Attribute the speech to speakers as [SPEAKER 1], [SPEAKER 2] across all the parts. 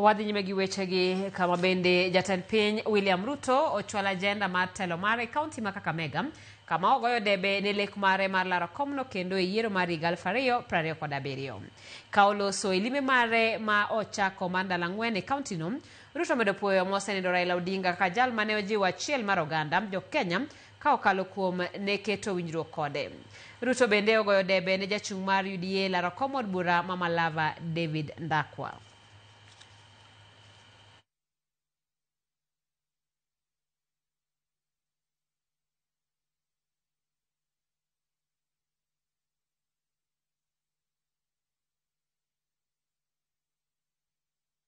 [SPEAKER 1] Wadhi nyime gi wechegi kama bende jatend piny William Ruto ochwalo ajenda mar telo mare e kaunti ma Kakamega kama ogoyo debe ne lek mare mar laro komno kendo e yiero mar higa 2027. Ka oloso e limbe mare ma ochako mar ndalo ang'wen e kauntino, Ruto omedo puoyo mosenindo Raila Odinga kaka jal mane ojiwo achiel mar oganda jo-Kenya ka okalo kuom ne keto winjruok kode. Ruto bende ogoyo debe ne jachung' mar UDA laro kom od bura ma Malava David Ndakwa.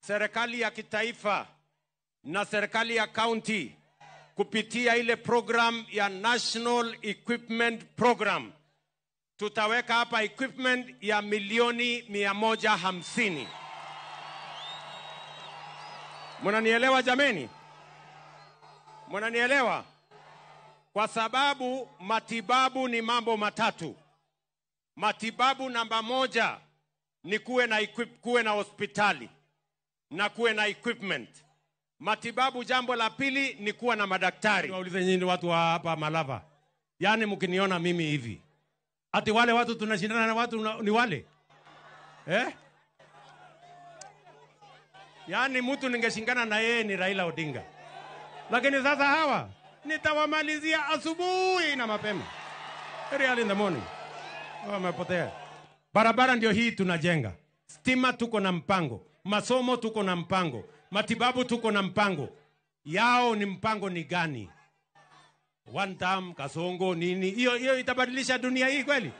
[SPEAKER 2] Serikali ya kitaifa na serikali ya kaunti kupitia ile program ya National Equipment Program tutaweka hapa equipment ya milioni 150. Mnanielewa jameni? Mnanielewa? Kwa sababu matibabu ni mambo matatu. Matibabu namba moja ni kuwe na kuwe na hospitali na kuwe na equipment. Matibabu jambo la pili ni kuwa na madaktari. Waulize nyinyi watu wa hapa Malava. Yaani mkiniona mimi hivi, ati wale watu tunashindana na watu ni wale? Eh? Yaani mtu ningeshindana na yeye ni Raila Odinga. Lakini sasa hawa nitawamalizia asubuhi na mapema. Very early in the morning. Wamepotea. Barabara ndio hii tunajenga. Stima tuko na mpango. Masomo tuko na mpango. Matibabu tuko na mpango. Yao ni mpango ni gani? One term, Kasongo, nini? Hiyo itabadilisha dunia hii kweli?